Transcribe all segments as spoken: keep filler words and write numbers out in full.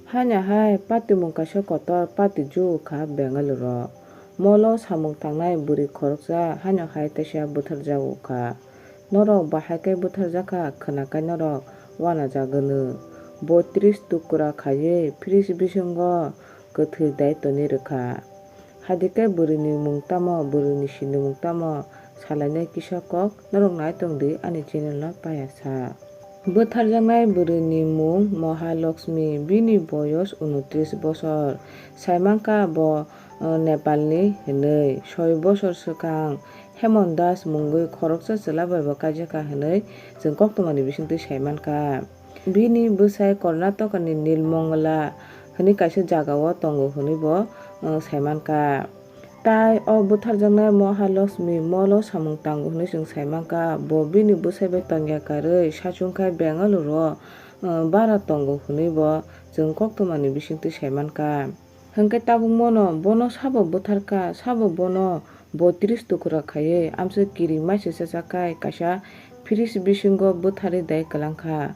Haino hai patimung kaisa kotor pati jukha Bengaluru. Molo samung tangnai bwrwi khoroksa haino hai teisa bwtharjago kha. Norok bahai khe bwtharjakha khwnakhai norok uanajagwno. Bo tris tukra khaiwi fridge bisingo kwthwi dai tonwi rwkha. Hadikai bwrwini mung tamo, bwrwini sinimung tamo salainai kisa kok norok nai tongdi ani channel no payasa. Bwtharjaknai bwrwini mung Mahalakshmi, bini boyos unotris bosor. Saimankha bo, uh, Nepalni hinwi. Soi bosor swkang Hemon Das mungwi khoroksa chwla bai bo kaijakha hinwi chwng koktwmani bisingtwi saimankha. Bini bwsai Karnataka ni Nilmongla hwnwi kaisa jagao tongo hwnwi bo, uh, saimankha. Tai o bwtharjaknai Mahalakshmi molo samung tango hwnwi chwng saimankha. Bo bini bwsai bai tongya karwi sachungkhai Bengaluru o, uh, bara tongo hwnwi bo chwng koktwmani bisingtwi saimankha. Hwnkhe tabukmono bono sabo bwtharkha, sabo bono bo tris tukra khaiwi amswk kiri maisisa chakhai kaisa fridge bisingo bwtharwi dai kwlangkha.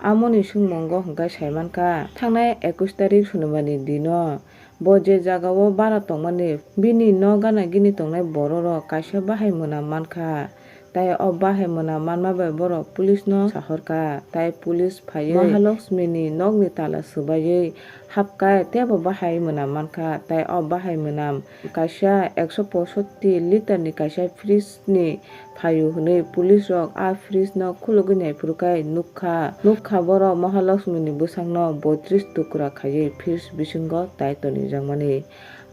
Amoni swngmungo hwnkhe saimankha, thangnai ekush tarik Sonibarni dino bo je jagao bara tongmani bini nok gana gini tongnai bororok kaisa bahai mwnam mankha. Tai o bahai mwnam manma bai borok police no sahorkha. Tai police phaiwi Mahalakshmi ni nokni tala swbaiwi hapkha, teibo bahai mwnam mankha. Tai o bahai mwnam kaisa ekso posotti liter ni kaisa fridge ni phaio hwnwi police rok a fridge no khulugwi naiphuru khai nukha. Nukha borok Mahalakshmi ni bwsakno bo tris tukra khaiwi fridge bisingo dai tonijakmani.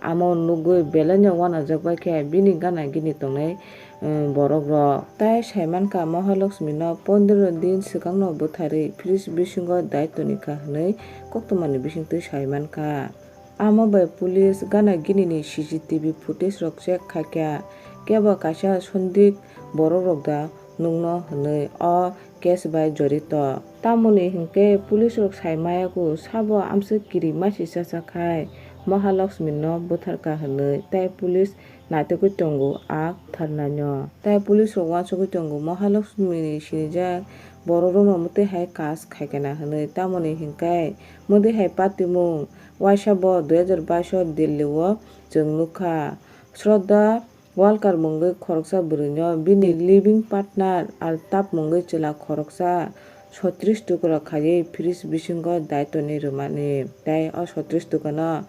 Amo nugwi belaino uanajak bai khe bini gana gini tongnai, um, borok rok. Tai saimankha Mahalakshmi no pondro din swkangno bwtharwi fridge bisingo dai tonikha hwnwi koktwmani bisingtwi saimankha. Amo bai police gana gini ni C C T V footage rok check khaikha, kebo kaisa sondik borok rok da nukno hwnwi o case bai jorito. Tamoni hinkhe police rok sai mayago sabo amswk kiri maisisa chakhai Mahalakshmi no bwtharkha hwnwi, tai police naitugwi tongo a bwtharnaino. Tai police rok uansugwi tongo Mahalakshmi ni sinijak borok rokno mwtwi hai kas khaikha na hwnwi. Tamoni hinkhe mwtwi hai patimung waisa bo dui hajar bais o Delhi o chwng nukha. Shraddha Walkar mungwi khoroksa bwrwino bini living partner Altaf mungwi chwla khoroksa sotris tukra khaiwi fridge bisingo dai tonwi rwmani. Tai o sotris tukano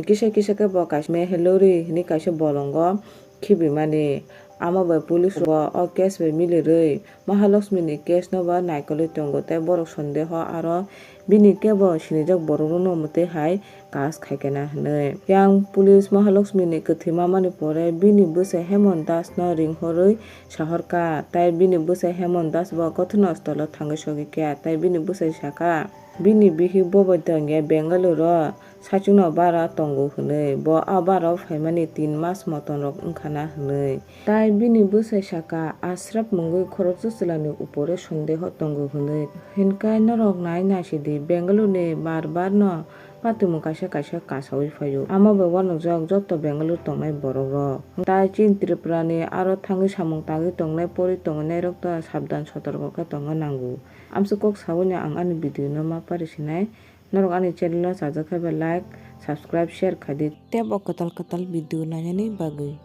kisa kisa khe bo kaisa Mehelori hwnwi kaisa bolongo khibimani. Amo bai police rok o case bai milirwi Mahalakshmi ni case no bo naikolwi tongo, tei borok sondeho aro bini kebo sinijak borok rokno mwtwi hai kas khaikha na hwnwi. Yang police Mahalakshmi ni kwthwi mamani pore bini bwsai Hemon Das no ringhorwi sahorkha, tai bini bwsai Hemon Das bo ghotonastholo thangwi sogwi kha, tai bini bwsai sakha, bini bihik bo bai tongya Bengaluru o. Saichungno bara tongo hwnwi. Bo a bara o phaimani tin mas motonrok wngkha na hwnwi. Tai bini bwsai sakha, Ashraf mungwi khoroksa chwlani upore sondeho tongo hwnwi. Hinkai norok nai naisidi, Bengaluru ni bar bar no patimung kaisa kaisa kasawi phaio. Amo bai uanukjak joto Bengaluru tongnai borok rok. Tai chini Tripura ni aro thangwi samung tangwi tongnai, pori tongnai rok to sabdan sotorko khe tongna nango. Amswk kok sawi no ang ani video no ma pari sinai. Norok ani channel o chajak khe ba like, subscribe, share khai di. Tei bo kwtal kwtal video nainani bagwi.